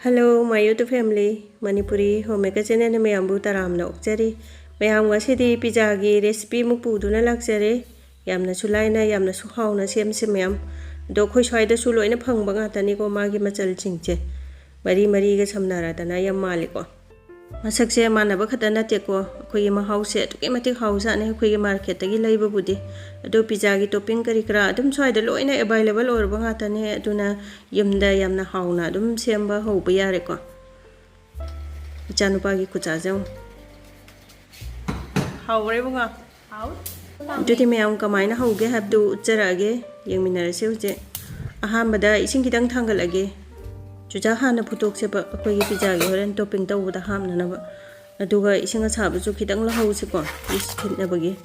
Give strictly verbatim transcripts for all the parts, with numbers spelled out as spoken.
Hello, my YouTube family. Manipuri Homemaker channelꯅ ꯃꯌꯥꯝꯕꯨ ꯇꯔꯥꯝꯅ ꯑꯣꯛꯆꯔꯤ꯫ ꯃꯌꯥꯝ, ꯉꯁꯤꯗꯤ ꯄꯤꯖꯥꯒꯤ recipe ꯑꯃꯨꯛ ꯄꯨꯗꯨꯅ ꯂꯥꯛꯆꯔꯦ꯫ ꯌꯥꯝꯅꯁꯨ ꯂꯥꯏꯅ, ꯌꯥꯝꯅꯁꯨ ꯍꯥꯎꯅ ꯁꯦꯝꯁꯦ ꯃꯌꯥꯝ꯫ ꯑꯗꯣ ꯑꯩꯈꯣꯏ ꯁ꯭ꯋꯥꯏꯗꯁꯨ ꯂꯣꯏꯅ ꯐꯪꯕ ꯉꯥꯛꯇꯅꯤꯀꯣ, ꯃꯥꯒꯤ ꯃꯆꯜꯁꯤꯡꯁꯦ꯫ ꯃꯔꯤ ꯃꯔꯤꯒ ꯁꯝꯅꯔꯗꯅ ꯌꯥꯝ ꯃꯥꯜꯂꯤꯀꯣ꯫ ꯃꯁꯛꯁꯦ ꯃꯥꯟꯅꯕ ꯈꯛꯇ ꯅꯠꯇꯦꯀꯣ, ꯑꯩꯈꯣꯏꯒꯤ ꯃꯍꯥꯎꯁꯦ ꯑꯗꯨꯛꯀꯤ ꯃꯇꯤꯛ ꯍꯥꯎꯖꯥꯠꯅꯤ ꯑꯩꯈꯣꯏꯒꯤ marketꯇꯒꯤ ꯂꯩꯕꯕꯨꯗꯤ꯫ ꯑꯗꯣ ꯄꯤꯖꯥꯒꯤ topping ꯀꯔꯤ ꯀꯔꯥ ꯑꯗꯨꯝ ꯁ꯭ꯋꯥꯏꯗ ꯂꯣꯏꯅ available ꯑꯣꯏꯔꯕ ꯉꯥꯛꯇꯅꯦ, ꯑꯗꯨꯅ ꯌꯨꯝꯗ ꯌꯥꯝꯅ ꯍꯥꯎꯅ ꯑꯗꯨꯝ ꯁꯦꯝꯕ ꯍꯧꯕ ꯌꯥꯔꯦꯀꯣ꯫ ꯏꯆꯥꯅꯨꯄꯥꯒꯤ ꯈꯨꯠꯆꯥꯁꯦ ꯌꯦꯡꯉꯨ꯫ ꯍꯥꯎꯕ꯭ꯔꯥ ꯏꯕꯨꯡꯉꯣ? ꯍꯥꯎ꯫ ꯑꯗꯨꯗꯤ ꯃꯌꯥꯝ ꯀꯃꯥꯏꯅ ꯍꯧꯒꯦ ꯍꯥꯏꯕꯗꯨ ꯎꯠꯆꯔꯛꯑꯒꯦ, ꯌꯦꯡꯃꯤꯟꯅꯔꯁꯤ ꯍꯧꯖꯤꯛ꯫ ꯑꯍꯥꯟꯕꯗ ꯏꯁꯤꯡ ꯈꯤꯇꯪ ꯊꯥꯡꯒꯠꯂꯒꯦ꯫ ꯆꯨꯖꯥꯛ ꯍꯥꯟꯅ ꯐꯨꯠꯇꯣꯛꯁꯦꯕ, ꯑꯩꯈꯣꯏꯒꯤ ꯄꯤꯖꯥꯒꯤ ꯍꯣꯔꯦꯟ topping ꯇꯧꯕꯗ ꯍꯥꯞꯅꯅꯕ꯫ ꯑꯗꯨꯒ ꯏꯁꯤꯡ ꯑꯁꯥꯕꯁꯨ ꯈꯤꯇꯪ ꯂꯧꯍꯧꯁꯤꯀꯣ, yeast ꯊꯤꯠꯅꯕꯒꯤ꯫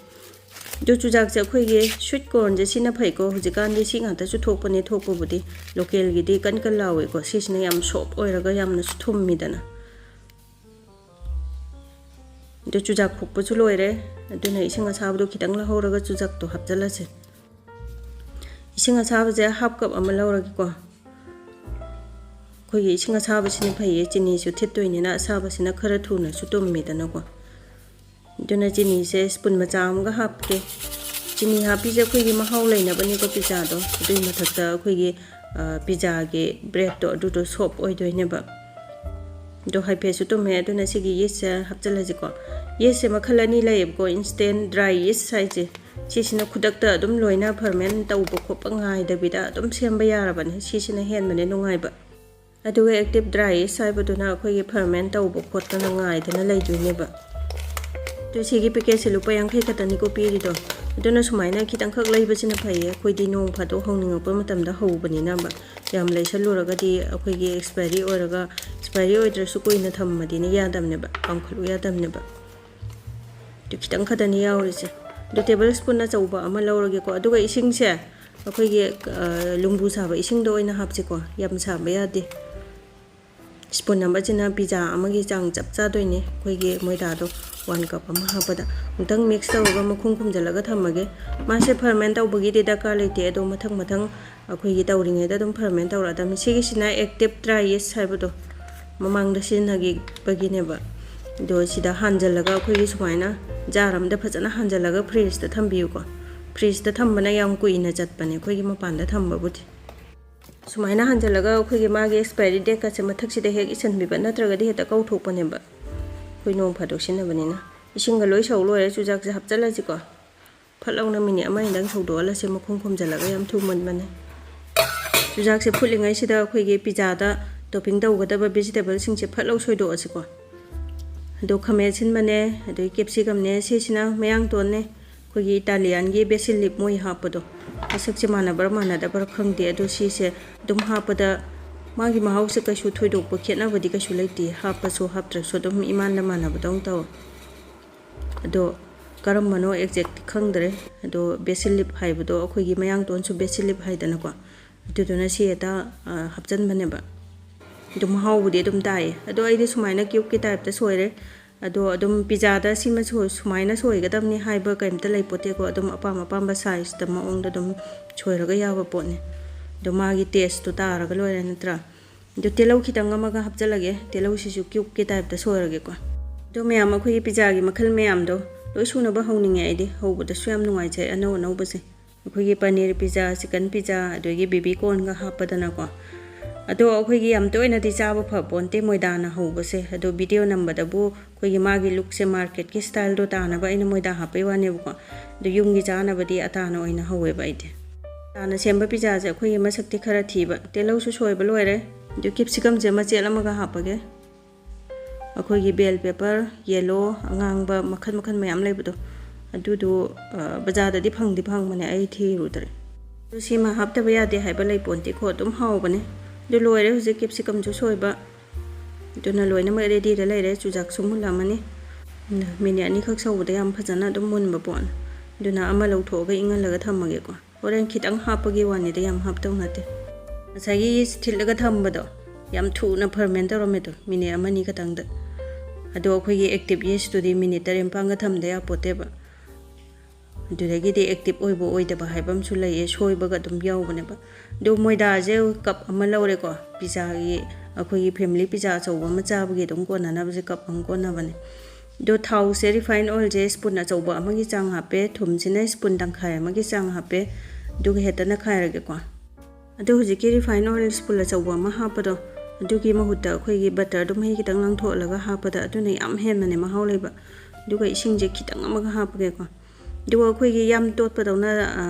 ꯑꯗꯨ ꯆꯨꯖꯥꯛꯁꯦ ꯑꯩꯈꯣꯏꯒꯤ sweet cornꯁꯦ ꯁꯤꯅ ꯐꯩꯀꯣ, ꯍꯧꯖꯤꯛꯀꯥꯟꯗꯤ ꯁꯤ ꯉꯥꯛꯇꯁꯨ ꯊꯣꯛꯄꯅꯦ ꯊꯣꯛꯄꯕꯨꯗꯤ꯫ Localꯒꯤꯗꯤ ꯀꯟ ꯀꯟ ꯂꯥꯎꯋꯦꯀꯣ, ꯁꯤꯁꯤꯅ ꯌꯥꯝ soft ꯑꯣꯏꯔꯒ ꯌꯥꯝꯅꯁꯨ ꯊꯨꯝꯃꯤꯗꯅ꯫ ꯑꯗꯨ ꯆꯨꯖꯥꯛ ꯐꯨꯠꯄꯁꯨ ꯂꯣꯏꯔꯦ, ꯑꯗꯨꯅ ꯏꯁꯤꯡ ꯑꯁꯥꯕꯗꯣ ꯈꯤꯇꯪ ꯂꯧꯍꯧꯔꯒ ꯆꯨꯖꯥꯛꯇꯣ ꯍꯥꯞꯆꯤꯜꯂꯁꯦ꯫ ꯏꯁꯤꯡ ꯑꯁꯥꯕꯁꯦ half cup ꯑꯃ ꯂꯧꯔꯒꯦꯀꯣ꯫ ꯑꯩꯈꯣꯏꯒꯤ ꯏꯁꯤꯡ ꯑꯁꯥꯕꯁꯤꯅ ꯐꯩꯌꯦ, ꯆꯤꯅꯤꯁꯨ ꯊꯤꯠꯇꯣꯏꯅꯤꯅ ꯑꯁꯥꯕꯁꯤꯅ ꯈꯔ ꯊꯨꯅꯁꯨ ꯇꯨꯝꯃꯤꯗꯅꯀꯣ꯫ ꯑꯗꯨꯅ ꯆꯤꯅꯤꯁꯦ spoon ꯃꯆꯥ ꯑꯃꯒ ꯍꯥꯞꯀꯦ꯫ ꯆꯤꯅꯤ ꯍꯥꯞꯄꯤꯁꯦ ꯑꯩꯈꯣꯏꯒꯤ ꯃꯍꯥꯎ ꯂꯩꯅꯕꯅꯤꯀꯣ ꯄꯤꯖꯥꯗꯣ꯫ ꯑꯗꯨꯒꯤ ꯃꯊꯛꯇ ꯑꯩꯈꯣꯏꯒꯤ, ꯑ, ꯄꯤꯖꯥꯒꯤ breadꯇꯣ ꯑꯗꯨꯗꯣ soft ꯑꯣꯏꯗꯣꯏꯅꯦꯕ꯫ ꯑꯗꯣ ꯍꯥꯏꯐꯦꯠꯁꯨ ꯇꯨꯝꯃꯦ, ꯑꯗꯨꯅ ꯁꯤꯒꯤ yeastꯁꯦ ꯍꯥꯞꯆꯤꯜꯂꯁꯤꯀꯣ꯫ Yeastꯁꯦ ꯃꯈꯜ ꯑꯅꯤ ꯂꯩꯌꯦꯕꯀꯣ, instant dry yeast ꯍꯥꯏꯁꯦ꯫ ꯁꯤꯁꯤꯅ ꯈꯨꯗꯛꯇ ꯑꯗꯨꯝ ꯂꯣꯏꯅ ferment ꯇꯧꯕ ꯈꯣꯠꯄ ꯉꯥꯏꯗꯕꯤꯗ ꯑꯗꯨꯝ ꯁꯦꯝꯕ ꯌꯥꯔꯕꯅꯦ꯫ ꯁꯤꯁꯤꯅ ꯍꯦꯟꯕꯅꯦ ꯅꯨꯡꯉꯥꯏꯕ꯫ ꯑꯗꯨꯒ active dry yeast ꯍꯥꯏꯕꯗꯨꯅ ꯑꯩꯈꯣꯏꯒꯤ ferment ꯇꯧꯕ ꯈꯣꯠꯇꯅ ꯉꯥꯏꯗꯅ ꯂꯩꯗꯣꯏꯅꯦꯕ꯫ ꯑꯗꯨ ꯁꯤꯒꯤ packetꯁꯦ ꯂꯨꯄꯥ ꯌꯥꯡꯈꯩ ꯈꯛꯇꯅꯤꯀꯣ ꯄꯤꯔꯤꯗꯣ꯫ ꯑꯗꯨꯅ ꯁꯨꯃꯥꯏꯅ ꯈꯤꯇꯪꯈꯛ ꯂꯩꯕꯁꯤꯅ ꯐꯩꯌꯦ, ꯑꯩꯈꯣꯏꯗꯤ ꯅꯣꯡ ꯐꯥꯗꯣꯛ ꯍꯧꯅꯤꯡꯉꯛꯄ ꯃꯇꯝꯗ ꯍꯧꯕꯅꯤꯅꯕ꯫ ꯌꯥꯝ ꯂꯩꯁꯜꯂꯨꯔꯒꯗꯤ ꯑꯩꯈꯣꯏꯒꯤ expiry ꯑꯣꯏꯔꯒ, expiry ꯑꯣꯏꯗ꯭ꯔꯁꯨ ꯀꯨꯏꯅ ꯊꯝꯃꯗꯤꯅꯦ ꯌꯥꯗꯕꯅꯦꯕ, ꯀꯥꯝꯈꯠꯂꯨ ꯌꯥꯗꯕꯅꯦꯕ꯫ ꯑꯗꯨ ꯈꯤꯇꯪ ꯈꯛꯇꯅꯤ ꯌꯥꯎꯔꯤꯁꯦ꯫ ꯑꯗꯨ table spoon ꯑꯆꯧꯕ ꯑꯃ ꯂꯧꯔꯒꯦꯀꯣ꯫ ꯑꯗꯨꯒ ꯏꯁꯤꯡꯁꯦ ꯑꯩꯈꯣꯏꯒꯤ, ꯑ, ꯂꯨꯝꯕꯨ ꯁꯥꯕ ꯏꯁꯤꯡꯗ ꯑꯣꯏꯅ ꯍꯥꯞꯁꯤꯀꯣ, ꯌꯥꯝ ꯁꯥꯕ ꯌꯥꯗꯦ꯫ Spoon ꯑꯃꯁꯤꯅ pizza ꯑꯃꯒꯤ ꯆꯥꯡ ꯆꯞ ꯆꯥꯗꯣꯏꯅꯦ꯫ ꯑꯩꯈꯣꯏꯒꯤ ꯃꯣꯏꯗꯥꯗꯣ one cup ꯑꯃ ꯍꯥꯞꯄꯗ ꯑꯃꯨꯛꯇꯪ mix ꯇꯧꯔꯒ ꯃꯈꯨꯝ ꯈꯨꯝꯖꯤꯜꯂꯒ ꯊꯝꯃꯒꯦ꯫ ꯃꯥꯁꯦ ferment ꯇꯧꯕꯒꯤꯗꯤ ꯗꯔꯀꯥꯔ ꯂꯩꯇꯦ, ꯑꯗꯣ ꯃꯊꯪ ꯃꯊꯪ ꯑꯩꯈꯣꯏꯒꯤ ꯇꯧꯔꯤꯉꯩꯗ ꯑꯗꯨꯝ ferment ꯇꯧꯔꯛꯑꯗꯕꯅꯤ꯫ ꯁꯤꯒꯤꯁꯤꯅ active dry yeast ꯍꯥꯏꯕꯗꯣ, ꯃꯃꯥꯡꯗ ꯁꯤꯖꯤꯟꯅꯈꯤꯕꯒꯤꯅꯦꯕ꯫ ꯑꯗꯣ ꯁꯤꯗ ꯍꯥꯟꯖꯜꯂꯒ ꯑꯩꯈꯣꯏꯒꯤ ꯁꯨꯃꯥꯏꯅ jar ꯑꯃꯗ ꯐꯖꯅ ꯍꯥꯟꯖꯜꯂꯒ fridgeꯇ ꯊꯝꯕꯤꯌꯨꯀꯣ꯫ Fridgeꯇ ꯊꯝꯕꯅ ꯌꯥꯝ ꯀꯨꯏꯅ ꯆꯠꯄꯅꯦ ꯑꯩꯈꯣꯏꯒꯤ ꯃꯄꯥꯟꯗ ꯊꯝꯕꯕꯨꯗꯤ꯫ ꯁꯨꯃꯥꯏꯅ ꯍꯥꯟꯖꯜꯂꯒ ꯑꯩꯈꯣꯏꯒꯤ ꯃꯥꯒꯤ expiry dateꯀꯁꯦ ꯃꯊꯛꯁꯤꯗ ꯍꯦꯛ ꯏꯁꯤꯟꯕꯤꯕ, ꯅꯠꯇ꯭ꯔꯒꯗꯤ ꯍꯦꯛꯇ ꯀꯧꯊꯣꯛꯄꯅꯦꯕ꯫ ꯑꯩꯈꯣꯏ ꯅꯣꯡ ꯐꯥꯗꯣꯛ ꯁꯤꯖꯤꯟꯅꯕꯅꯤꯅ꯫ ꯏꯁꯤꯡꯒ ꯂꯣꯏ ꯁꯧ ꯂꯣꯏꯔꯦ, ꯆꯨꯖꯥꯛꯁꯦ ꯍꯥꯞꯆꯜꯂꯁꯤꯀꯣ꯫ ꯐꯠ ꯂꯥꯎꯅ minute ꯑꯃ ꯑꯅꯤꯗꯪ ꯁꯧꯗꯣꯛꯍꯜꯂꯁꯦ, ꯃꯈꯨꯝ ꯈꯨꯝꯖꯤꯜꯂꯒ ꯌꯥꯝ ꯊꯨꯃꯟꯕꯅꯦ꯫ ꯆꯨꯖꯥꯛꯁꯦ ꯐꯨꯠꯂꯤꯉꯩꯁꯤꯗ ꯑꯩꯈꯣꯏꯒꯤ pizzaꯗ topping ꯇꯧꯒꯗꯕ vegetableꯁꯤꯡꯁꯦ ꯐꯠ ꯂꯥꯎ ꯁꯣꯏꯗꯣꯛꯑꯁꯤꯀꯣ꯫ ꯑꯗꯣ ꯈꯥꯃꯦꯟ ꯑꯁꯤꯟꯕꯅꯦ, ꯑꯗꯒꯤ capsicumꯅꯦ, ꯁꯤꯁꯤꯅ ꯃꯌꯥꯡꯇꯣꯟꯅꯦ, ꯑꯩꯈꯣꯏꯒꯤ Italianꯒꯤ basil leaf ꯃꯣꯏ ꯍꯥꯞꯄꯗꯣ꯫ ꯃꯁꯛꯁꯦ ꯃꯥꯟꯅꯕ꯭ꯔꯥ ꯃꯥꯟꯅꯗꯕ꯭ꯔꯥ ꯈꯪꯗꯦ, ꯑꯗꯣ ꯁꯤꯁꯦ ꯑꯗꯨꯝ ꯍꯥꯞꯄꯗ ꯃꯥꯒꯤ ꯃꯍꯥꯎꯁꯦ ꯀꯩꯁꯨ ꯊꯣꯏꯗꯣꯛꯄ ꯈꯦꯠꯅꯕꯗꯤ ꯀꯩꯁꯨ ꯂꯩꯇꯦ, ꯍꯥꯞꯄꯁꯨ ꯍꯥꯞꯇ꯭ꯔꯁꯨ ꯑꯗꯨꯝ ꯏꯃꯥꯟꯗ ꯃꯥꯟꯅꯕꯗꯧꯅ ꯇꯧꯋꯦ꯫ ꯑꯗꯣ ꯀꯔꯝꯕꯅꯣ exact ꯈꯪꯗ꯭ꯔꯦ꯫ ꯑꯗꯣ basil leaf ꯍꯥꯏꯕꯗꯣ ꯑꯩꯈꯣꯏꯒꯤ ꯃꯌꯥꯡꯇꯣꯟꯁꯨ basil leaf ꯍꯥꯏꯗꯅꯀꯣ, ꯑꯗꯨꯗꯨꯅ ꯁꯤ ꯍꯦꯛꯇ, ꯑ, ꯍꯥꯞꯆꯟꯕꯅꯦꯕ꯫ ꯑꯗꯨꯝ ꯃꯍꯥꯎꯕꯨꯗꯤ ꯑꯗꯨꯝ ꯇꯥꯏꯌꯦ꯫ ꯑꯗꯣ ꯑꯩꯗꯤ ꯁꯨꯃꯥꯏꯅ cubeꯀꯤ typeꯇ ꯁꯣꯏꯔꯦ꯫ ꯑꯗꯣ ꯑꯗꯨꯝ pizzaꯗ ꯁꯤꯃ ꯁꯣꯏ-, ꯁꯨꯃꯥꯏꯅ ꯁꯣꯏꯒꯗꯕꯅꯤ ꯍꯥꯏꯕ ꯀꯩꯝꯇ ꯂꯩꯄꯣꯠꯇꯦꯀꯣ꯫ ꯑꯗꯨꯝ ꯑꯄꯥꯝ ꯑꯄꯥꯝꯕ sizeꯇ ꯃꯑꯣꯡꯗ ꯑꯗꯨꯝ ꯁꯣꯏꯔꯒ ꯌꯥꯕ ꯄꯣꯠꯅꯤ꯫ ꯑꯗꯣ ꯃꯥꯒꯤ tasteꯇꯣ ꯇꯥꯔꯒ ꯂꯣꯏꯔꯦ ꯅꯠꯇ꯭ꯔꯥ? ꯑꯗꯣ ꯇꯤꯜꯍꯧ ꯈꯤꯇꯪ ꯑꯃꯒ ꯍꯥꯞꯆꯜꯂꯒꯦ꯫ ꯇꯤꯜꯍꯧꯁꯤꯁꯨ cubeꯀꯤ typeꯇ ꯁꯣꯏꯔꯒꯦꯀꯣ꯫ ꯑꯗꯣ ꯃꯌꯥꯝ, ꯑꯩꯈꯣꯏꯒꯤ pizzaꯒꯤ ꯃꯈꯜ ꯃꯌꯥꯝꯗꯣ ꯂꯣꯏ ꯁꯨꯅꯕ ꯍꯧꯅꯤꯡꯉꯦ ꯑꯩꯗꯤ꯫ ꯍꯧꯕꯗꯁꯨ ꯌꯥꯝ ꯅꯨꯡꯉꯥꯏꯖꯩ ꯑꯅꯧ ꯑꯅꯧꯕꯁꯦ꯫ ꯑꯩꯈꯣꯏꯒꯤ paneer pizza, chicken pizza, ꯑꯗꯒꯤ baby cornꯒ ꯍꯥꯞꯄꯗꯅꯀꯣ꯫ ꯑꯗꯣ ꯑꯩꯈꯣꯏꯒꯤ ꯌꯥꯝ ꯇꯣꯏꯅꯗꯤ ꯆꯥꯕ ꯐꯄꯣꯟꯇꯦ ꯃꯣꯏꯗꯥꯅ ꯍꯧꯕꯁꯦ꯫ ꯑꯗꯣ video ꯅꯝꯕꯗꯕꯨ ꯑꯩꯈꯣꯏꯒꯤ ꯃꯥꯒꯤ lookꯁꯦ marketꯀꯤ styleꯗꯣ ꯇꯥꯅꯕ ꯑꯩꯅ ꯃꯣꯏꯗꯥ ꯍꯥꯞꯄꯩ ꯋꯥꯅꯦꯕꯀꯣ꯫ ꯑꯗꯣ ꯌꯨꯝꯒꯤ ꯆꯥꯅꯕꯗꯤ ꯑꯇꯥꯅ ꯑꯣꯏꯅ ꯍꯧꯋꯦꯕ ꯑꯩꯗꯤ꯫ ꯑꯇꯥꯅ ꯁꯦꯝꯕ pizzaꯁꯦ ꯑꯩꯈꯣꯏꯒꯤ ꯃꯁꯛꯇꯤ ꯈꯔ ꯊꯤꯕ꯫ ꯇꯤꯜꯍꯧꯁꯨ ꯁꯣꯏꯕ ꯂꯣꯏꯔꯦ꯫ ꯑꯗꯨ capsicumꯁꯦ ꯃꯆꯦꯠ ꯑꯃꯒ ꯍꯥꯞꯄꯒꯦ꯫ ꯑꯩꯈꯣꯏꯒꯤ bell pepper, yellow, ꯑꯉꯥꯡꯕ, ꯃꯈꯜ ꯃꯈꯜ ꯃꯌꯥꯝ ꯂꯩꯕꯗꯣ, ꯑꯗꯨꯗꯣ, ꯑ, ꯕꯖꯥꯔꯗꯗꯤ ꯐꯪꯗꯤ ꯐꯪꯕꯅꯦ, ꯑꯩ ꯊꯤꯔꯨꯗ꯭ꯔꯦ꯫ ꯑꯗꯨ ꯁꯤꯃ ꯍꯥꯞꯇꯕ ꯌꯥꯗꯦ ꯍꯥꯏꯕ ꯂꯩꯄꯣꯟꯇꯦꯀꯣ, ꯑꯗꯨꯝ ꯍꯥꯎꯕꯅꯦ꯫ ꯑꯗꯨ ꯂꯣꯏꯔꯦ ꯍꯧꯖꯤꯛ capsicumꯁꯨ ꯁꯣꯏꯕ꯫ ꯑꯗꯨꯅ ꯂꯣꯏꯅꯃꯛ readyꯗ ꯂꯩꯔꯦ꯫ ꯆꯨꯖꯥꯛꯁꯨ ꯃꯨꯜꯂꯝꯃꯅꯤ꯫ Minute ꯑꯅꯤꯈꯛ ꯁꯧꯕꯗ ꯌꯥꯝ ꯐꯖꯅ ꯑꯗꯨꯝ ꯃꯨꯟꯕ ꯄꯣꯠꯅꯤ꯫ ꯑꯗꯨꯅ ꯑꯃ ꯂꯧꯊꯣꯛꯑꯒ ꯏꯪꯍꯜꯂꯒ ꯊꯝꯃꯒꯦꯀꯣ꯫ ꯍꯣꯔꯦꯟ ꯈꯤꯇꯪ ꯍꯥꯞꯄꯒꯤ ꯋꯥꯅꯤꯗ, ꯌꯥꯝ ꯍꯥꯞꯇꯧ ꯅꯠꯇꯦ꯫ ꯉꯁꯥꯏꯒꯤ yeast ꯊꯤꯠꯂꯒ ꯊꯝꯕꯗꯣ, ꯌꯥꯝ ꯊꯨꯅ ꯐꯔꯃꯦꯟ ꯇꯧꯔꯝꯃꯦ ꯑꯗꯣ, ꯃꯤꯅꯤꯠ ꯑꯃꯅꯤ ꯈꯛꯇꯪꯗ꯫ ꯑꯗꯣ ꯑꯩꯈꯣꯏꯒꯤ ꯑꯦꯛꯇꯤꯞ ꯌꯤꯁꯇꯨꯗꯤ ꯃꯤꯅꯤꯠ ꯇꯔꯦꯠ ꯅꯤꯄꯥꯟꯒ ꯊꯝꯗ ꯌꯥꯄꯣꯠꯇꯦꯕ꯫ ꯑꯗꯨꯗꯒꯤꯗꯤ ꯑꯦꯛꯇꯤꯞ ꯑꯣꯏꯕ ꯑꯣꯏꯗꯕ ꯍꯥꯏꯕ ꯑꯃꯁꯨ ꯂꯩꯌꯦ, ꯁꯣꯏꯕꯒ ꯑꯗꯨꯝ ꯌꯥꯎꯕꯅꯦꯕ꯫ ꯑꯗꯣ ꯃꯣꯏꯗꯥꯁꯦ ꯀꯞ ꯑꯃ ꯂꯧꯔꯦꯀꯣ, ꯄꯤꯖꯥꯒꯤ, ꯑꯩꯈꯣꯏꯒꯤ ꯐꯦꯃꯤꯂꯤ ꯄꯤꯖꯥ ꯑꯆꯧꯕ ꯑꯃ ꯆꯥꯕꯒꯤ ꯑꯗꯨꯝ ꯀꯣꯟꯅꯅꯕꯁꯦ ꯀꯞ ꯑꯃ ꯀꯣꯟꯅꯕꯅꯦ꯫ ꯑꯗꯣ ꯊꯥꯎꯁꯦ, ꯔꯤꯐꯥꯏꯟ ꯑꯣꯏꯜꯁꯦ ꯁ꯭ꯄꯨꯟ ꯑꯆꯧꯕ ꯑꯃꯒꯤ ꯆꯥꯡ ꯍꯥꯞꯄꯦ, ꯊꯨꯝꯁꯤꯅ ꯁ꯭ꯄꯨꯟ ꯇꯪꯈꯥꯏ ꯑꯃꯒꯤ ꯆꯥꯡ ꯍꯥꯞꯄꯦ꯫ ꯑꯗꯨꯒ ꯍꯦꯛꯇ ꯅꯈꯥꯏꯔꯒꯦꯀꯣ꯫ ꯑꯗꯣ ꯍꯧꯖꯤꯛꯀꯤ ꯔꯤꯐꯥꯏꯟ ꯑꯣꯏꯜ ꯁ꯭ꯄꯨꯟ ꯑꯆꯧꯕ ꯑꯃ ꯍꯥꯞꯄꯗꯣ, ꯑꯗꯨꯒꯤ ꯃꯍꯨꯠꯇ ꯑꯩꯈꯣꯏꯒꯤ ꯕꯇꯔꯗꯣ ꯃꯍꯤ ꯈꯤꯇꯪ ꯂꯥꯡꯊꯣꯛꯍꯜꯂꯒ ꯍꯥꯞꯄꯗ ꯑꯗꯨꯅ ꯌꯥꯝ ꯍꯦꯟꯕꯅꯦ ꯃꯍꯥꯎ ꯂꯩꯕ꯫ ꯑꯗꯨꯒ ꯏꯁꯤꯡꯁꯦ ꯈꯤꯇꯪ ꯑꯃꯒ ꯍꯥꯞꯄꯒꯦꯀꯣ꯫ ꯑꯗꯨꯒ ꯑꯩꯈꯣꯏꯒꯤ ꯌꯥꯝ ꯇꯣꯠꯄꯗꯧꯅ, ꯑ,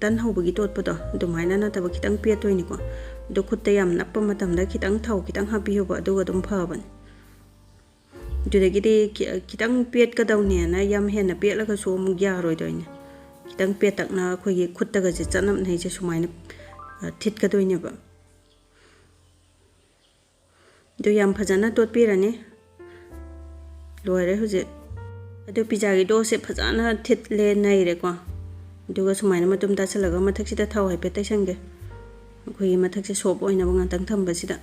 ꯇꯟ ꯍꯧꯕꯒꯤ ꯇꯣꯠꯄꯗꯣ ꯑꯗꯨꯃꯥꯏꯅ ꯅꯠꯇꯕ, ꯈꯤꯇꯪ ꯄꯦꯠꯇꯣꯏꯅꯤꯀꯣ꯫ ꯑꯗꯣ ꯈꯨꯠꯇ ꯌꯥꯝ ꯅꯞꯄ ꯃꯇꯝꯗ ꯈꯤꯇꯪ ꯊꯥꯎ ꯈꯤꯇꯪ ꯍꯥꯞꯄꯤꯌꯣꯕ, ꯑꯗꯨꯒ ꯑꯗꯨꯝ ꯐꯕꯅꯦ꯫ ꯑꯗꯨꯗꯒꯤꯗꯤ ꯈꯤ-, ꯈꯤꯇꯪ ꯄꯦꯠꯀꯗꯧꯅꯦꯅ ꯌꯥꯝ ꯍꯦꯟꯅ ꯄꯦꯠꯂꯒꯁꯨ ꯑꯃꯨꯛ ꯌꯥꯔꯣꯏꯗꯣꯏꯅꯦ꯫ ꯈꯤꯇꯪ ꯄꯦꯠꯇꯛꯅ ꯑꯩꯈꯣꯏꯒꯤ ꯈꯨꯠꯇꯒꯁꯦ ꯆꯅꯞꯅꯩꯁꯦ ꯁꯨꯃꯥꯏꯅ, ꯑ, ꯊꯤꯠꯀꯗꯣꯏꯅꯦꯕ꯫ ꯑꯗꯨ ꯌꯥꯝ ꯐꯖꯅ ꯇꯣꯠꯄꯤꯔꯅꯤ꯫ ꯂꯣꯏꯔꯦ ꯍꯧꯖꯤꯛ꯫ ꯑꯗꯨ ꯄꯤꯖꯥꯒꯤ ꯗꯣꯁꯦ ꯐꯖꯅ ꯊꯤꯠꯂꯦ, ꯅꯩꯔꯦꯀꯣ꯫ ꯑꯗꯨꯒ ꯁꯨꯃꯥꯏꯅ ꯃꯇꯨꯝ ꯇꯥꯁꯜꯂꯒ ꯃꯊꯛꯁꯤꯗ ꯊꯥꯎ ꯍꯥꯏꯐꯦꯠ ꯇꯩꯁꯟꯒꯦ, ꯑꯩꯈꯣꯏꯒꯤ ꯃꯊꯛꯁꯦ ꯁꯣꯞ ꯑꯣꯏꯅꯕ ꯉꯥꯛꯇꯪ ꯊꯝꯕꯁꯤꯗ꯫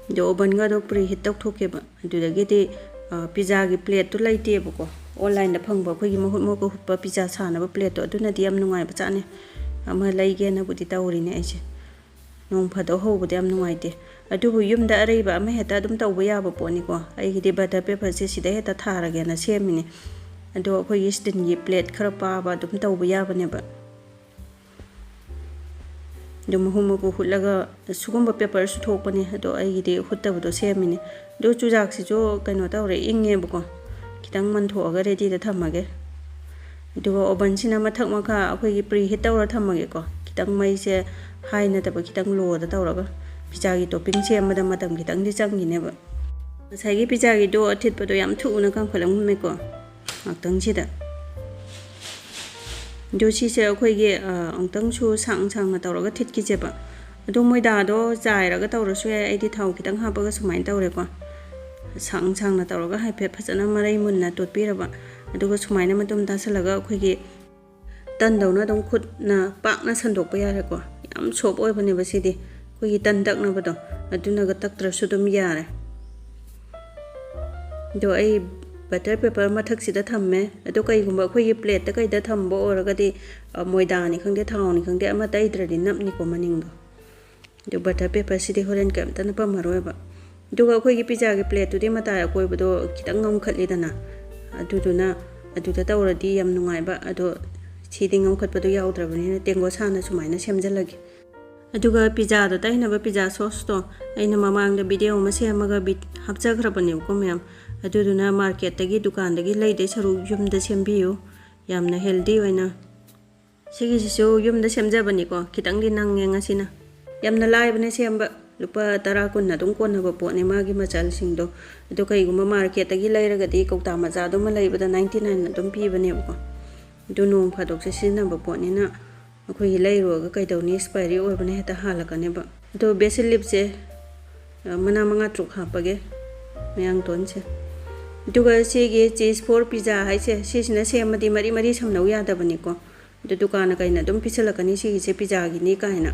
ꯑꯗꯣ ꯑꯣꯚꯟꯒ ꯑꯗꯣ ꯄ꯭ꯔꯤ ꯍꯤꯠ ꯇꯧꯊꯣꯛꯀꯦꯕ꯫ ꯑꯗꯨꯗꯒꯤꯗꯤ, ꯑ, ꯄꯤꯖꯥꯒꯤ ꯄ꯭ꯂꯦꯠꯇꯨ ꯂꯩꯇꯦꯕꯀꯣ, ꯑꯣꯟꯂꯥꯏꯟꯗ ꯐꯪꯕ ꯑꯩꯈꯣꯏꯒꯤ ꯃꯍꯨꯠ ꯃꯍꯨꯠꯀ ꯍꯨꯠꯄ ꯄꯤꯖꯥ ꯁꯥꯅꯕ ꯄ꯭ꯂꯦꯠꯇꯣ, ꯑꯗꯨꯅꯗꯤ ꯌꯥꯝ ꯅꯨꯡꯉꯥꯏꯕ ꯆꯥꯠꯅꯤ꯫ ꯑꯃ ꯂꯩꯒꯦꯅꯕꯨꯗꯤ ꯇꯧꯔꯤꯅꯦ ꯑꯩꯁꯦ꯫ ꯅꯣꯡ ꯐꯥꯗꯣꯛ ꯍꯧꯕꯗ ꯌꯥꯝ ꯅꯨꯡꯉꯥꯏꯇꯦ꯫ ꯑꯗꯨꯕꯨ ꯌꯨꯝꯗ ꯑꯔꯩꯕ ꯑꯃ ꯍꯦꯛꯇ ꯑꯗꯨꯝ ꯇꯧꯕ ꯌꯥꯕ ꯄꯣꯠꯅꯤꯀꯣ꯫ ꯑꯩꯒꯤꯗꯤ ꯕꯇꯔ ꯄꯦꯄꯔꯁꯦ ꯁꯤꯗ ꯍꯦꯛꯇ ꯊꯥꯔꯒꯦꯅ ꯁꯦꯝꯃꯤꯅꯦ꯫ ꯑꯗꯣ ꯑꯩꯈꯣꯏꯒꯤ ꯁ꯭ꯇꯤꯜꯒꯤ ꯄ꯭ꯂꯦꯠ ꯈꯔ ꯄꯥꯕ ꯑꯗꯨꯝ ꯇꯧꯕ ꯌꯥꯕꯅꯦꯕ꯫ ꯑꯗꯨ ꯃꯍꯨꯝ ꯃꯀꯨ ꯍꯨꯠꯂꯒ ꯁꯤꯒꯨꯝꯕ ꯄꯦꯄꯔꯁꯨ ꯊꯣꯛꯄꯅꯦ, ꯑꯗꯣ ꯑꯩꯒꯤꯗꯤ ꯍꯨꯠꯇꯕꯗꯣ ꯁꯦꯝꯃꯤꯅꯦ꯫ ꯑꯗꯣ ꯆꯨꯖꯥꯛꯁꯤꯁꯨ ꯀꯩꯅꯣ ꯇꯧꯔꯦ, ꯏꯪꯉꯦꯕꯀꯣ꯫ ꯈꯤꯇꯪ ꯃꯟꯊꯣꯛꯑꯒ ꯔꯦꯗꯤꯗ ꯊꯝꯃꯒꯦ꯫ ꯑꯗꯨꯒ ꯑꯣꯚꯟꯁꯤꯅ ꯃꯊꯛ ꯃꯈꯥ ꯑꯩꯈꯣꯏꯒꯤ ꯄ꯭ꯔꯤ ꯍꯤꯠ ꯇꯧꯔ ꯊꯝꯃꯒꯦꯀꯣ꯫ ꯈꯤꯇꯪ ꯃꯩꯁꯦ ꯍꯥꯏ ꯅꯠꯇꯕ, ꯈꯤꯇꯪ ꯂꯣꯗ ꯇꯧꯔꯒ꯫ ꯄꯤꯖꯥꯒꯤ ꯇꯣꯞꯄꯤꯡ ꯁꯦꯝꯕꯗ ꯃꯇꯝ ꯈꯤꯇꯪꯗꯤ ꯆꯪꯈꯤꯅꯦꯕ꯫ ꯉꯁꯥꯏꯒꯤ ꯄꯤꯖꯥꯒꯤꯗꯣ ꯑꯊꯤꯠꯄꯗꯣ ꯌꯥꯝ ꯊꯨꯅ ꯀꯪꯈꯠꯂꯝꯃꯦꯀꯣ ꯉꯥꯛꯇꯪꯁꯤꯗ꯫ ꯑꯗꯣ ꯁꯤꯁꯦ ꯑꯩꯈꯣꯏꯒꯤ, ꯑ, ꯑꯃꯨꯛꯇꯪꯁꯨ ꯁꯥꯡ ꯁꯥꯡꯅ ꯇꯧꯔꯒ ꯊꯤꯠꯈꯤꯁꯦꯕ꯫ ꯑꯗꯣ ꯃꯣꯏꯗꯥꯗꯣ ꯆꯥꯏꯔꯒ ꯇꯧꯔꯁꯨ ꯌꯥꯏ, ꯑꯩꯗꯤ ꯊꯥꯎ ꯈꯤꯇꯪ ꯍꯥꯞꯄꯒ ꯁꯨꯃꯥꯏꯅ ꯇꯧꯔꯦꯀꯣ꯫ ꯁꯥꯡ ꯁꯥꯡꯅ ꯇꯧꯔꯒ ꯍꯥꯏꯐꯦꯠ ꯐꯖꯅ ꯃꯔꯩ ꯃꯨꯟꯅ ꯇꯣꯠꯄꯤꯔꯕ꯫ ꯑꯗꯨꯒ ꯁꯨꯃꯥꯏꯅ ꯃꯇꯨꯝ ꯇꯥꯁꯜꯂꯒ ꯑꯩꯈꯣꯏꯒꯤ ꯇꯟꯗꯧꯅ ꯑꯗꯨꯝ ꯈꯨꯠꯅ ꯄꯥꯛꯅ ꯁꯟꯗꯣꯛꯄ ꯌꯥꯔꯦꯀꯣ꯫ ꯌꯥꯝ ꯁꯣꯞ ꯑꯣꯏꯕꯅꯦꯕ ꯁꯤꯗꯤ꯫ ꯑꯩꯈꯣꯏꯒꯤ ꯇꯟ ꯇꯛꯅꯕꯗꯣ, ꯑꯗꯨꯅꯒ ꯇꯛꯇ꯭ꯔꯁꯨ ꯑꯗꯨꯝ ꯌꯥꯔꯦ꯫ ꯑꯗꯣ ꯑꯩ ꯕꯇꯔ ꯄꯦꯄꯔ ꯃꯊꯛꯁꯤꯗ ꯊꯝꯃꯦ꯫ ꯑꯗꯣ ꯀꯩꯒꯨꯝꯕ ꯑꯩꯈꯣꯏꯒꯤ ꯄ꯭ꯂꯦꯠꯇ ꯀꯩꯗ ꯊꯝꯕ ꯑꯣꯏꯔꯒꯗꯤ, ꯑ, ꯃꯣꯏꯗꯥꯅꯤ ꯈꯪꯗꯦ, ꯊꯥꯎꯅꯤ ꯈꯪꯗꯦ, ꯑꯃ ꯇꯩꯗ꯭ꯔꯗꯤ ꯅꯞꯅꯤꯀꯣ ꯃꯅꯤꯡꯗꯣ꯫ ꯑꯗꯨ ꯕꯇꯔ ꯄꯦꯄꯔꯁꯤꯗꯤ ꯍꯣꯔꯦꯟ ꯀꯩꯝꯇ ꯅꯞꯄꯝꯃꯔꯣꯏꯕ꯫ ꯑꯗꯨꯒ ꯑꯩꯈꯣꯏꯒꯤ ꯄꯤꯖꯥꯒꯤ ꯄ꯭ꯂꯦꯠꯇꯨꯗꯤ ꯃꯇꯥꯏ ꯑꯀꯣꯏꯕꯗꯣ ꯈꯤꯇꯪ ꯉꯝꯈꯠꯂꯤꯗꯅ, ꯑꯗꯨꯗꯨꯅ ꯑꯗꯨꯗ ꯇꯧꯔꯗꯤ ꯌꯥꯝ ꯅꯨꯡꯉꯥꯏꯕ꯫ ꯑꯗꯣ ꯁꯤꯗꯤ ꯉꯝꯈꯠꯄꯗꯣ ꯌꯥꯎꯗ꯭ꯔꯕꯅꯤꯅ ꯇꯦꯡꯒꯣꯠ ꯁꯥꯅ ꯁꯨꯃꯥꯏꯅ ꯁꯦꯝꯖꯤꯜꯂꯒꯦ꯫ ꯑꯗꯨꯒ ꯄꯤꯖꯥꯗ ꯇꯩꯅꯕ ꯄꯤꯖꯥ ꯁꯣꯁꯇꯣ ꯑꯩꯅ ꯃꯃꯥꯡꯗ ꯚꯤꯗꯤꯑꯣ ꯑꯃ ꯁꯦꯝꯃꯒ ꯕꯤ-, ꯍꯥꯞꯆꯈ꯭ꯔꯕꯅꯦꯕꯀꯣ ꯃꯌꯥꯝ꯫ ꯑꯗꯨꯗꯨꯅ ꯃꯥꯔꯀꯦꯠꯇꯒꯤ, ꯗꯨꯀꯥꯟꯗꯒꯤ ꯂꯩꯗꯣꯏ ꯁꯔꯨꯛ ꯌꯨꯝꯗ ꯁꯦꯝꯕꯤꯌꯨ, ꯌꯥꯝꯅ ꯍꯦꯜꯗꯤ ꯑꯣꯏꯅ꯫ ꯁꯤꯒꯤꯁꯤꯁꯨ ꯌꯨꯝꯗ ꯁꯦꯝꯖꯕꯅꯤꯀꯣ, ꯈꯤꯇꯪꯗꯤ ꯅꯪꯉꯦ ꯉꯁꯤꯅ꯫ ꯌꯥꯝꯅ ꯂꯥꯏꯕꯅꯦ ꯁꯦꯝꯕ, ꯂꯨꯄꯥ ꯇꯔꯥ ꯀꯨꯟ ꯑꯗꯨꯝ ꯀꯣꯟꯅꯕ ꯄꯣꯠꯅꯦ ꯃꯥꯒꯤ ꯃꯆꯜꯁꯤꯡꯗꯣ꯫ ꯑꯗꯣ ꯀꯩꯒꯨꯝꯕ ꯃꯥꯔꯀꯦꯠꯇꯒꯤ ꯂꯩꯔꯒꯗꯤ ꯀꯧꯇꯥ ꯃꯆꯥꯗꯨꯃ ꯂꯩꯕꯗ ꯅꯥꯏꯟꯇꯤ ꯅꯥꯏꯟ ꯑꯗꯨꯝ ꯄꯤꯕꯅꯦꯕꯀꯣ꯫ ꯑꯗꯨ ꯅꯣꯡ ꯐꯥꯗꯣꯛꯁꯦ ꯁꯤꯖꯤꯟꯅꯕ ꯄꯣꯠꯅꯤꯅ ꯑꯩꯈꯣꯏꯒꯤ ꯂꯩꯔꯨꯔꯒ ꯀꯩꯗꯧꯅꯤ, ꯑꯦꯛꯁꯄꯥꯏꯔꯤ ꯑꯣꯏꯕꯅ ꯍꯦꯛꯇ ꯍꯥꯜꯂꯛꯀꯅꯦꯕ꯫ ꯑꯗꯣ ꯕꯦꯁꯤꯜ ꯂꯤꯞꯁꯦ, ꯑ, ꯃꯅꯥ ꯃꯉꯥ ꯇꯔꯨꯛ ꯍꯥꯞꯄꯒꯦ, ꯃꯌꯥꯡꯇꯣꯟꯁꯦ꯫ ꯑꯗꯨꯒ ꯁꯤꯒꯤ ꯆꯤꯁ ꯐꯣꯔ ꯄꯤꯖꯥ ꯍꯥꯏꯁꯦ, ꯁꯤꯁꯤꯅ ꯁꯦꯝꯃꯗꯤ ꯃꯔꯤ ꯃꯔꯤ ꯁꯝꯅꯧ ꯌꯥꯗꯕꯅꯤꯀꯣ꯫ ꯑꯗꯨ ꯗꯨꯀꯥꯟꯅ ꯀꯩꯅ ꯑꯗꯨꯝ ꯄꯤꯁꯜꯂꯛꯀꯅꯤ, "ꯁꯤꯒꯤꯁꯦ ꯄꯤꯖꯥꯒꯤꯅꯤ" ꯀꯥꯏꯅ꯫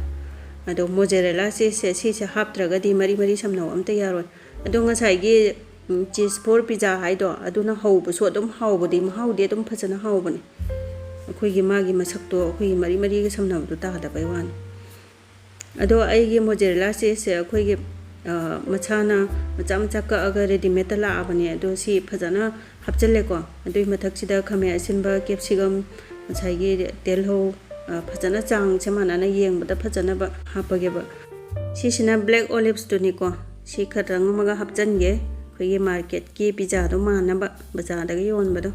ꯑꯗꯣ ꯃꯣꯖꯦꯔꯦꯂꯥ ꯆꯤꯁꯁꯦ, ꯁꯤꯁꯦ ꯍꯥꯞꯇ꯭ꯔꯒꯗꯤ ꯃꯔꯤ ꯃꯔꯤ ꯁꯝꯅꯧ ꯑꯝꯇ ꯌꯥꯔꯣꯏ꯫ ꯑꯗꯣ ꯉꯁꯥꯏꯒꯤ, ꯎꯝ, ꯆꯤꯁ ꯐꯣꯔ ꯄꯤꯖꯥ ꯍꯥꯏꯗꯣ, ꯑꯗꯨꯅ ꯍꯧꯕꯁꯨ ꯑꯗꯨꯝ ꯍꯥꯎꯕꯗꯤ, ꯃꯍꯥꯎꯗꯤ ꯑꯗꯨꯝ ꯐꯖꯅ ꯍꯥꯎꯕꯅꯦ꯫ ꯑꯩꯈꯣꯏꯒꯤ ꯃꯥꯒꯤ ꯃꯁꯛꯇꯣ ꯑꯩꯈꯣꯏꯒꯤ ꯃꯔꯤ ꯃꯔꯤꯒ ꯁꯝꯅꯕꯗꯣ ꯇꯥꯗꯕꯩ ꯋꯥꯅꯤ꯫ ꯑꯗꯣ ꯑꯩꯒꯤ ꯃꯣꯖꯦꯔꯦꯂꯥ ꯆꯤꯁꯁꯦ ꯑꯩꯈꯣꯏꯒꯤ, ꯑ, ꯃꯁꯥꯅ ꯃꯆꯥ ꯃꯆꯥ ꯀꯛꯑꯒ ꯔꯦꯗꯤꯃꯦꯗꯇ ꯂꯥꯛꯑꯕꯅꯦ꯫ ꯑꯗꯣ ꯁꯤ ꯐꯖꯅ ꯍꯥꯞꯆꯤꯜꯂꯦꯀꯣ꯫ ꯑꯗꯨꯒꯤ ꯃꯊꯛꯁꯤꯗ ꯈꯥꯃꯦꯟ ꯑꯁꯤꯟꯕ, ꯀꯦꯞꯁꯤꯀꯝ, ꯉꯁꯥꯏꯒꯤ ꯇꯤꯜꯍꯧ, ꯑ, ꯐꯖꯅ ꯆꯥꯡꯁꯦ ꯃꯥꯟꯅꯅ ꯌꯦꯡꯕꯗ ꯐꯖꯅꯕ ꯍꯥꯞꯄꯒꯦꯕ꯫ ꯁꯤꯁꯤꯅ ꯕ꯭ꯂꯦꯛ ꯑꯣꯂꯤꯞꯁꯇꯨꯅꯤꯀꯣ꯫ ꯁꯤ ꯈꯔ ꯑꯃꯒ ꯍꯥꯞꯆꯤꯟꯒꯦ, ꯑꯩꯈꯣꯏꯒꯤ ꯃꯥꯔꯀꯦꯠꯀꯤ ꯄꯤꯖꯥꯗꯣ ꯃꯥꯟꯅꯕ, ꯕꯖꯥꯔꯗꯒ ꯌꯣꯟꯕꯗꯣ꯫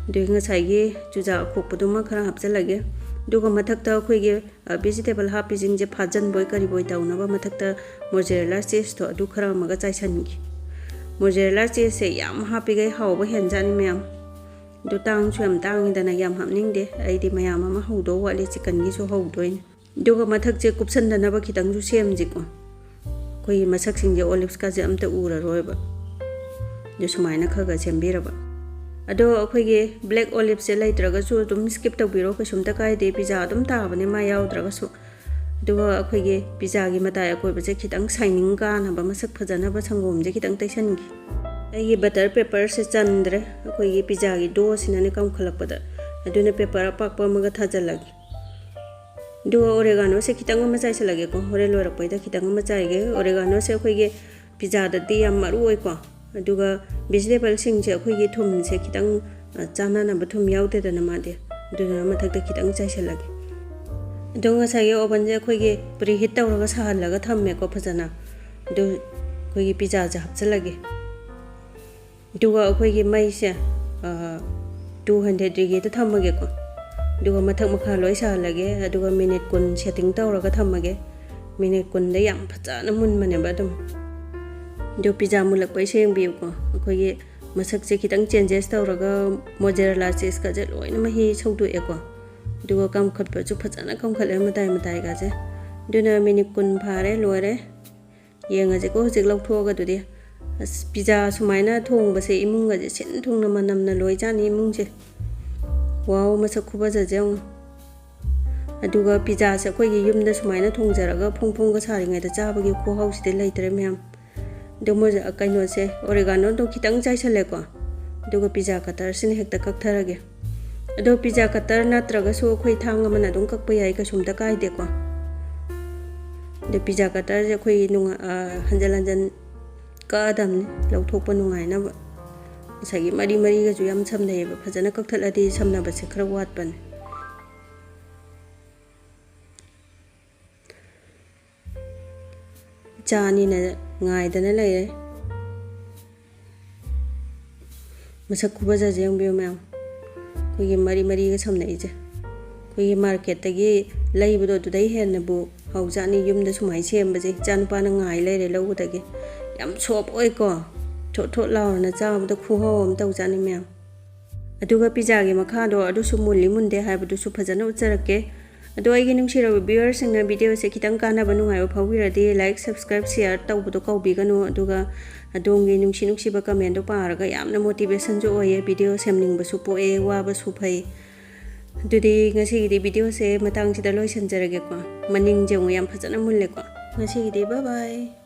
ꯑꯗꯨꯒꯤ ꯉꯁꯥꯏꯒꯤ ꯆꯨꯖꯥꯛ ꯑꯈꯣꯛꯄꯗꯨꯃ ꯈꯔ ꯍꯥꯞꯆꯤꯜꯂꯒꯦ꯫ ꯑꯗꯨꯒ ꯃꯊꯛꯇ ꯑꯩꯈꯣꯏꯒꯤ, ꯑ, ꯚꯦꯖꯤꯇꯦꯕꯜ ꯍꯥꯞꯄꯤꯁꯤꯡꯁꯦ ꯐꯥꯖꯤꯟꯕꯣꯏ ꯀꯔꯤꯕꯣꯏ ꯇꯧꯅꯕ ꯃꯊꯛꯇ ꯃꯣꯖꯦꯔꯦꯂꯥ ꯆꯤꯁꯇꯣ ꯑꯗꯨ ꯈꯔ ꯑꯃꯒ ꯆꯥꯏꯁꯤꯟꯒꯦ꯫ ꯃꯣꯖꯦꯔꯦꯂꯥ ꯆꯤꯁꯁꯦ ꯌꯥꯝ ꯍꯥꯞꯄꯤꯈꯩ ꯍꯥꯎꯕ ꯍꯦꯟꯖꯥꯠꯅꯤ ꯃꯌꯥꯝ꯫ ꯑꯗꯨ ꯇꯥꯡꯁꯨ ꯌꯥꯝ ꯇꯥꯡꯉꯤꯗꯅ, ꯌꯥꯝ ꯍꯥꯞꯅꯤꯡꯗꯦ꯫ ꯑꯩꯗꯤ ꯃꯌꯥꯝ ꯑꯃ ꯍꯧꯗꯧ ꯋꯥꯠꯂꯤ, ꯆꯤꯛꯀꯟꯒꯤꯁꯨ ꯍꯧꯗꯣꯏꯅꯦ꯫ ꯑꯗꯨꯒ ꯃꯊꯛꯁꯦ ꯀꯨꯞꯁꯟꯗꯅꯕ ꯈꯤꯇꯪꯁꯨ ꯁꯦꯝꯁꯤꯀꯣ꯫ ꯑꯩꯈꯣꯏꯒꯤ ꯃꯁꯛꯁꯤꯡꯁꯦ ꯑꯣꯂꯤꯞꯁꯀꯁꯦ ꯑꯝꯇ ꯎꯔꯔꯣꯏꯕ꯫ ꯑꯗꯨ ꯁꯨꯃꯥꯏꯅ ꯈꯔ ꯈꯔ ꯁꯦꯝꯕꯤꯔꯕ꯫ ꯑꯗꯣ ꯑꯩꯈꯣꯏꯒꯤ ꯕ꯭ꯂꯦꯛ ꯑꯣꯂꯤꯞꯁꯦ ꯂꯩꯇ꯭ꯔꯒꯁꯨ ꯑꯗꯨꯝ ꯁ꯭ꯀꯤꯞ ꯇꯧꯕꯤꯔꯣ, ꯀꯩꯁꯨꯝꯇ ꯀꯥꯏꯗꯦ, ꯄꯤꯖꯥ ꯑꯗꯨꯝ ꯇꯥꯕꯅꯦ ꯃꯥ ꯌꯥꯎꯗ꯭ꯔꯒꯁꯨ꯫ ꯑꯗꯨꯒ ꯑꯩꯈꯣꯏꯒꯤ ꯄꯤꯖꯥꯒꯤ ꯃꯇꯥꯏ ꯑꯀꯣꯏꯕꯁꯦ ꯈꯤꯇꯪ ꯁꯥꯏꯅꯤꯡ ꯀꯥꯅꯕ, ꯃꯁꯛ ꯐꯖꯅꯕ ꯁꯪꯒꯣꯝꯁꯦ ꯈꯤꯇꯪ ꯇꯩꯁꯟꯒꯦ꯫ ꯑꯩꯒꯤ ꯕꯇꯔ ꯄꯦꯄꯔꯁꯦ ꯆꯟꯗ꯭ꯔꯦ, ꯑꯩꯈꯣꯏꯒꯤ ꯄꯤꯖꯥꯒꯤ ꯗꯣꯁꯤꯅꯅꯦ ꯀꯝꯈꯠꯂꯛꯄꯗ꯫ ꯑꯗꯨꯅ ꯄꯦꯄꯔ ꯑꯄꯥꯛꯄ ꯑꯃꯒ ꯊꯥꯖꯤꯜꯂꯒꯦ꯫ ꯑꯗꯨꯒ ꯑꯣꯔꯦꯒꯥꯅꯣꯁꯦ ꯈꯤꯇꯪ ꯑꯃ ꯆꯥꯏꯁꯤꯜꯂꯒꯦꯀꯣ, ꯍꯣꯔꯦꯟ ꯂꯣꯏꯔꯛꯄꯩꯗ ꯈꯤꯇꯪ ꯑꯃ ꯆꯥꯏꯒꯦ꯫ ꯑꯣꯔꯦꯒꯥꯅꯣꯁꯦ ꯑꯩꯈꯣꯏꯒꯤ ꯄꯤꯖꯥꯗꯗꯤ ꯌꯥꯝ ꯃꯔꯨ ꯑꯣꯏꯀꯣ꯫ ꯑꯗꯨꯒ ꯚꯤꯖꯤꯇꯦꯕꯜꯁꯤꯡꯁꯦ ꯑꯩꯈꯣꯏꯒꯤ ꯊꯨꯝꯁꯦ ꯈꯤꯇꯪ, ꯑ, ꯆꯥꯟꯅꯅꯕ ꯊꯨꯝ ꯌꯥꯎꯗꯦꯗꯅ ꯃꯥꯗꯤ, ꯑꯗꯨꯗꯨꯅ ꯃꯊꯛꯇ ꯈꯤꯇꯪ ꯆꯥꯏꯁꯤꯜꯂꯒꯦ꯫ ꯑꯗꯣ ꯉꯁꯥꯏꯒꯤ ꯑꯣꯚꯟꯁꯦ ꯑꯩꯈꯣꯏꯒꯤ ꯄ꯭ꯔꯤꯍꯤꯠ ꯇꯧꯔꯒ ꯁꯥꯍꯜꯂꯒ ꯊꯝꯃꯦꯀꯣ ꯐꯖꯅ꯫ ꯑꯗꯨ ꯑꯩꯈꯣꯏꯒꯤ ꯄꯤꯖꯥꯁꯦ ꯍꯥꯞꯆꯤꯜꯂꯒꯦ꯫ ꯑꯗꯨꯒ ꯑꯩꯈꯣꯏꯒꯤ ꯃꯩꯁꯦ, ꯑ, two hundred degreeꯗ ꯊꯝꯃꯒꯦꯀꯣ꯫ ꯑꯗꯨꯒ ꯃꯊꯛ ꯃꯈꯥ ꯂꯣꯏ ꯁꯥꯍꯜꯂꯒꯦ꯫ ꯑꯗꯨꯒ ꯃꯤꯅꯤꯠ ꯀꯨꯟ ꯁꯦꯠꯇꯤꯡ ꯇꯧꯔꯒ ꯊꯝꯃꯒꯦ꯫ ꯃꯤꯅꯤꯠ ꯀꯨꯟꯗ ꯌꯥꯝ ꯐꯖꯅ ꯃꯨꯟꯕꯅꯦꯕ ꯑꯗꯨꯝ꯫ ꯑꯗꯨ ꯄꯤꯖꯥ ꯃꯨꯜꯂꯛꯄꯩꯁꯦ ꯌꯦꯡꯕꯤꯌꯨꯀꯣ꯫ ꯑꯩꯈꯣꯏꯒꯤ ꯃꯁꯛꯁꯦ ꯈꯤꯇꯪ ꯆꯦꯟꯖꯦꯁ ꯇꯧꯔꯒ ꯃꯣꯖꯔꯦꯂꯥ ꯆꯤꯁꯀꯁꯦ ꯂꯣꯏꯅ ꯃꯍꯤ ꯁꯧꯗꯣꯛꯑꯦꯀꯣ꯫ ꯑꯗꯨꯒ ꯀꯝꯈꯠꯄꯁꯨ ꯐꯖꯅ ꯀꯝꯈꯠꯂꯦ ꯃꯇꯥꯏ ꯃꯇꯥꯏꯒꯁꯦ꯫ ꯑꯗꯨꯅ ꯃꯤꯅꯤꯠ ꯀꯨꯟ ꯐꯥꯔꯦ, ꯂꯣꯏꯔꯦ꯫ ꯌꯦꯡꯉꯁꯤꯀꯣ ꯍꯧꯖꯤꯛ ꯂꯧꯊꯣꯛꯑꯒ ꯑꯗꯨꯗꯤ꯫ ꯑꯁ, ꯄꯤꯖꯥ ꯁꯨꯃꯥꯏꯅ ꯊꯣꯡꯕꯁꯦ ꯏꯃꯨꯡꯒꯁꯦ ꯁꯤꯟ ꯊꯨꯡꯅ ꯃꯅꯝꯅ ꯂꯣꯏ ꯆꯥꯅꯤ ꯏꯃꯨꯡꯁꯦ꯫ ꯋꯥꯎ, ꯃꯁꯛ ꯈꯨꯐꯖꯁꯦ ꯌꯦꯡꯉꯣ꯫ ꯑꯗꯨꯒ ꯄꯤꯖꯥꯁꯦ ꯑꯩꯈꯣꯏꯒꯤ ꯌꯨꯝꯗ ꯁꯨꯃꯥꯏꯅ ꯊꯣꯡꯖꯔꯒ ꯐꯣꯡ ꯐꯣꯡꯒ ꯁꯥꯔꯤꯉꯩꯗ ꯆꯥꯕꯒꯤ ꯈꯨꯍꯥꯎꯁꯤꯗꯤ ꯂꯩꯇ꯭ꯔꯦ ꯃꯌꯥꯝ꯫ ꯑꯗꯣ ꯃꯣꯏꯁꯦ, ꯑ, ꯀꯩꯅꯣꯁꯦ, ꯑꯣꯔꯦꯒꯥꯅꯣꯗꯣ ꯈꯤꯇꯪ ꯆꯥꯏꯁꯜꯂꯦꯀꯣ꯫ ꯑꯗꯨꯒ ꯄꯤꯖꯥ ꯀꯇꯔꯁꯤꯅ ꯍꯦꯛꯇ ꯀꯛꯊꯔꯒꯦ꯫ ꯑꯗꯣ ꯄꯤꯖꯥ ꯀꯇꯔ ꯅꯠꯇ꯭ꯔꯒꯁꯨ ꯑꯩꯈꯣꯏ ꯊꯥꯡ ꯑꯃꯅ ꯑꯗꯨꯝ ꯀꯛꯄ ꯌꯥꯏ, ꯀꯩꯁꯨꯝꯇ ꯀꯥꯏꯗꯦꯀꯣ꯫ ꯑꯗꯣ ꯄꯤꯖꯥ ꯀꯇꯔꯁꯦ ꯑꯩꯈꯣꯏ ꯅꯨꯡꯉꯥ-, ꯑ, ꯍꯟꯖꯟ ꯍꯟꯖꯟ ꯀꯛꯑꯗꯕꯅꯤ, ꯂꯧꯊꯣꯛꯄ ꯅꯨꯡꯉꯥꯏꯅꯕ꯫ ꯉꯁꯥꯏꯒꯤ ꯃꯔꯤ ꯃꯔꯤꯒꯁꯨ ꯌꯥꯝ ꯁꯝꯅꯩꯌꯦꯕ, ꯐꯖꯅ ꯀꯛꯊꯠꯂꯗꯤ ꯁꯝꯅꯕꯁꯦ ꯈꯔ ꯋꯥꯠꯄꯅꯦ꯫ ꯏꯆꯥ ꯑꯅꯤꯅ ꯉꯥꯏꯗꯅ ꯂꯩꯔꯦ꯫ ꯃꯁꯛ ꯈꯨꯐꯖꯁꯦ ꯌꯦꯡꯕꯤꯌꯨ ꯃꯌꯥꯝ, ꯑꯩꯈꯣꯏꯒꯤ ꯃꯔꯤ ꯃꯔꯤꯒ ꯁꯝꯅꯛꯏꯁꯦ꯫ ꯑꯩꯈꯣꯏꯒꯤ ꯃꯥꯔꯀꯦꯠꯇꯒꯤ ꯂꯩꯕꯗꯣ ꯑꯗꯨꯗꯩ ꯍꯦꯟꯅꯕꯨ ꯍꯥꯎꯖꯥꯠꯅꯤ ꯌꯨꯝꯗ ꯁꯨꯃꯥꯏꯅ ꯁꯦꯝꯕꯁꯦ꯫ ꯏꯆꯥꯅꯨꯄꯥꯅ ꯉꯥꯏ ꯂꯩꯔꯦ ꯂꯧꯕꯗꯒꯤ꯫ ꯌꯥꯝ ꯁꯣꯞ ꯑꯣꯏꯀꯣ, ꯊꯣꯠ ꯊꯣꯠ ꯂꯥꯎꯔꯅ ꯆꯥꯕꯗ ꯈꯨꯍꯥꯎ ꯑꯃ ꯇꯧꯖꯥꯠꯅꯤ ꯃꯌꯥꯝ꯫ ꯑꯗꯨꯒ ꯄꯤꯖꯥꯒꯤ ꯃꯈꯥꯗꯣ ꯑꯗꯨꯁꯨ ꯃꯨꯜꯂꯤ ꯃꯨꯟꯗꯦ ꯍꯥꯏꯕꯗꯨꯁꯨ ꯐꯖꯅ ꯎꯠꯆꯔꯛꯀꯦ꯫ ꯑꯗꯣ ꯑꯩꯒꯤ ꯅꯨꯡꯁꯤꯔꯕ ꯚ꯭ꯌꯨꯋꯔꯁꯤꯡꯅ ꯚꯤꯗꯤꯑꯣꯁꯦ ꯈꯤꯇꯪ ꯀꯥꯟꯅꯕ ꯅꯨꯡꯉꯥꯏꯕ ꯐꯥꯎꯕꯤꯔꯗꯤ ꯂꯥꯏꯛ, ꯁꯕꯁꯀ꯭ꯔꯥꯏꯕ, ꯁꯤꯌꯥꯔ ꯇꯧꯕꯗꯣ ꯀꯥꯎꯕꯤꯒꯅꯨ꯫ ꯑꯗꯨꯒ ꯑꯗꯣꯝꯒꯤ ꯅꯨꯡꯁꯤ ꯅꯨꯡꯁꯤꯕ ꯀꯃꯦꯟꯗꯣ ꯄꯥꯔꯒ ꯌꯥꯝꯅ ꯃꯣꯇꯤꯚꯦꯁꯟꯁꯨ ꯑꯣꯏꯌꯦ, ꯚꯤꯗꯤꯑꯣ ꯁꯦꯝꯅꯤꯡꯕꯁꯨ ꯄꯣꯛꯑꯦ, ꯋꯥꯕꯁꯨ ꯐꯩ꯫ ꯑꯗꯨꯗꯤ ꯉꯁꯤꯒꯤꯗꯤ videoꯁꯦ ꯃꯇꯥꯡꯁꯤꯗ ꯂꯣꯏꯁꯤꯟꯖꯔꯒꯦꯀꯣ꯫ ꯃꯅꯤꯡꯁꯦ ꯑꯃꯨꯛ ꯌꯥꯝ ꯐꯖꯅ ꯃꯨꯜꯂꯦꯀꯣ꯫ ꯉꯁꯤꯒꯤꯗꯤ bye bye꯫